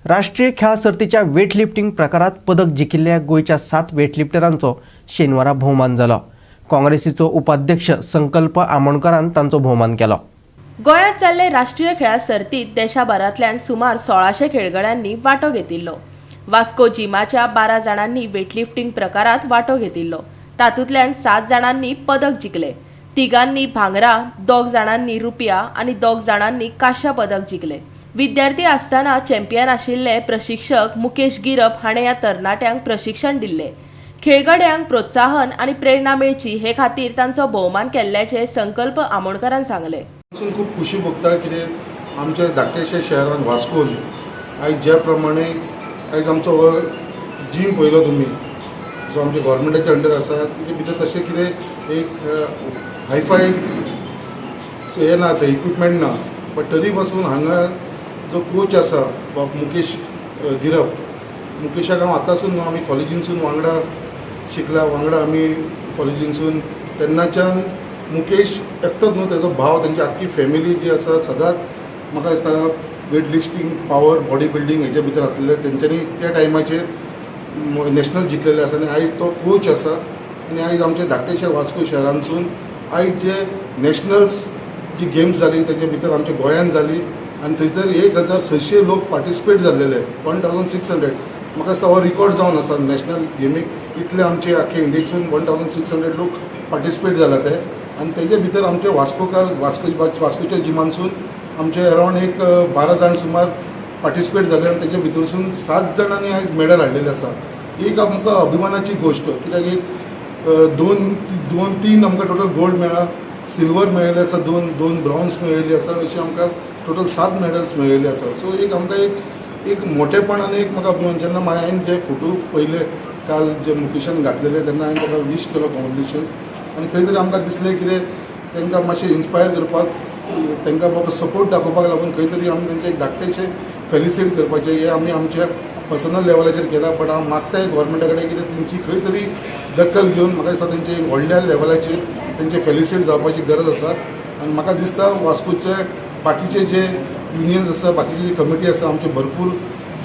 राष्ट्रीय खेळां सर्तीच्या वेटलिफ्टींग प्रकारात पदक जिखिल्ल्या गोंयच्या सात वेटलिफ्टरांचो शेनवारा भोवमान जालो. काँग्रेसीचो उपाध्यक्ष संकल्प आमोणकारान तांचो भोवमान केलो. गोंयांत जाल्ले राष्ट्रीय खेळां सर्तींत देशाभरांतल्यान सुमार 1600 खेळगड्यांनी वांटो घेतिल्लो. वास्को जिमाच्या 12 जाणांनी वेटलिफ्टींग प्रकारांत वांटो घेतिल्लो. तातूंतल्यान सात जाणांनी पदक जिखले. तिगांनी भांगरा, दोग जाणांनी रुप्या आनी दोग जाणांनी कांश्या पदक जिखले. विद्यार्थी आसतना चॅम्पियन आशिल्ले प्रशिक्षक मुकेश गिरप हाणें ह्या तरणाट्यांक प्रशिक्षण दिल्लें. खेळगड्यांक प्रोत्साहन आनी प्रेरणा मेळची हे खातीर तांचो भोवमान केल्ल्याचें संकल्प आमोणकारान सांगलें. पासून खूब खुशी भोगता, कितें आमच्या धाकट्याशा शहरान वास्कोन आयज ज्या प्रमाणे आयज आमचो हो जीम पळयलो तुमी, जो आमच्या गव्हर्मेंटाच्या अंडर आसा, तेजे भितर तशें कितें एक हायफाय हें ना, ते इक्विपमेंट ना, बट तरी पासून हांगा जो कोच आसा बाब मुकेश गिरप, मुकेशाक हांव आतांसून न्हू, आमी कॉलेजीनसून वांगडा शिकला. वांगडा आमी कॉलेजीनसून तेन्नाच्यान मुकेश एकटोच न्हू, तेजो भाव, तेंची आख्खी फॅमिली जी आसा, सदांच म्हाका दिसता weight lifting, power, body building हेच्या भितर आसलेले. तेंच्यांनी त्या टायमाचेर नॅशनल जिखलेले आसा आनी आयज तो कोच आसा. आनी आयज आमच्या धाकटेशा वास्को शहरांसून आयज जे नॅशनल्स जी गेम्स जाली, तेजे भितर आमच्या गोंयांत जाली आनी थंयसर 1600 लोक पार्टिसिपेट जाल्लेले, 1600. म्हाका दिसता हो रिकॉर्ड जावन आसा नॅशनल गेमीक. इतले आमचे आख्खे इंडियेसून 1600 लोक पार्टिसिपेट जाला ते. आनी तेजे भितर आमचे वास्कोकार, वास्कोच्या जिमानसून आमचे अरावंड एक 12 जाण सुमार पार्टिसिपेट जाले आनी तेजे भितरसून सात जाणांनी आयज मेडल हाडलेले आसा. एक आमकां अभिमानाची गोश्ट, कित्याक एक दोन दोन तीन आमकां टोटल गोल्ड मेळ्ळा, सिल्वर मेळिल्ले आसा दोन, दोन ब्रॉन्ज मेळिल्ली आसा. अशी आमकां टोटल सात मेडल्स मेळिल्ले आसा. सो एक आमकां एक एक मोठेपण आनी एक म्हाका अभिमान. जेन्ना हांवें जे फोटो पळयले काल जे मुकेशान घातलेले, तेन्ना हांवें ताका वीश केलो कॉंग्रेच्युलेशन्स. आनी खंय तरी आमकां दिसलें कितें तांकां मातशें इन्स्पायर करपाक, तांकां बाबा सपोर्ट दाखोवपाक लागून खंय तरी आमी तेंचे एक धाकटेशें फेलिसिट करपाचें हें आमी आमच्या पर्सनल लेवलाचेर केलां. बट हांव मागताय गव्हर्मेंटा कडेन कितें तेंची खंय तरी दखल घेवन म्हाका दिसता तेंचे एक व्हडल्या लेवलाचेर तेंचे फेलिसिट जावपाची गरज आसा. आनी म्हाका दिसता वास्कोचे बाकीचे जे युनियन्स आसा, बाकीची जी कमिटी आसा, आमचे भरपूर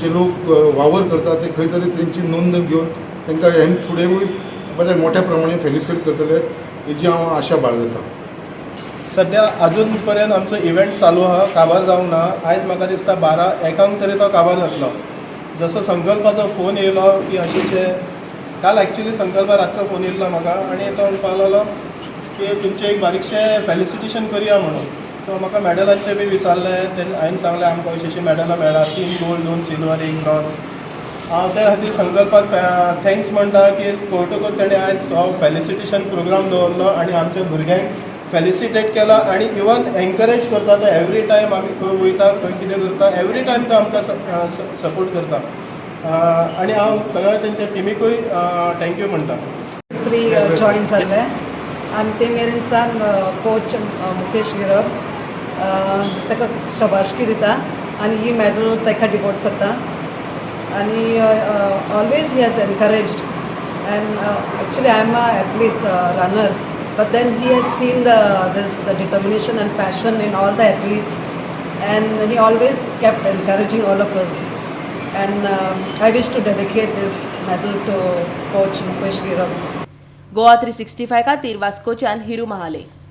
जे लोक वावर करता, ते खंय तरी तेंची नोंद घेवन तांकां हें फुडेंवूय बऱ्या मोठ्या प्रमाणे फेलिसिट करतले हेजी हांव आशा बाळगतां. सध्या अजून पर्यंत आमचो इव्हेंट चालू आहा, काबार जावंक ना. आयज म्हाका दिसता 12-1 तरी तो काबार जातलो. जसो संकल्पाचो फोन येयलो की अशेंशें, काल एक्चुली संकल्पा रातचो फोन येयल्लो म्हाका आनी तो म्हणपाक लागलो की तुमचें एक बारीकशें फेलिसिटेशन करुया म्हणून. सो म्हाका मॅडलांचें बी विचारलें. तेन्ना हांवें सांगलें, आमकां अशी अशी मॅडलां मेळ्ळा, तीन गोल्ड, दोन सिल्वर, एक ब्रॉन्ज. हांव त्या खातीर संकल्पाक thanks म्हणटा की कळटकूच तेणें आयज हो फेलिसिटेशन प्रोग्राम दवरलो आनी आमच्या भुरग्यांक फेलिसिटेट केला आनी इवन एनकरेज करता तो. एवरी टायम आमी खंय वयता, खंय कितें करता, एवरी टायम तो आमकां सपोर्ट करता आनी हांव सगळ्या तेंच्या टिमीकूय thank you म्हणटा. थ्री जॉईन जाल्ले आनी ते मेरेन सान कोच मुकेश गिरप, ताका शबाशकी दिता आनी ही मॅडल ताका डिवोट करता. आनी always he has encouraged and actually I am a athlete runner, but then he has seen the determination and passion in all the athletes and he always kept encouraging all of us, and I wish to dedicate this medal to Coach Mukesh Girap. Goa 365 खातीर वास्कोच्यान हिरू महाले.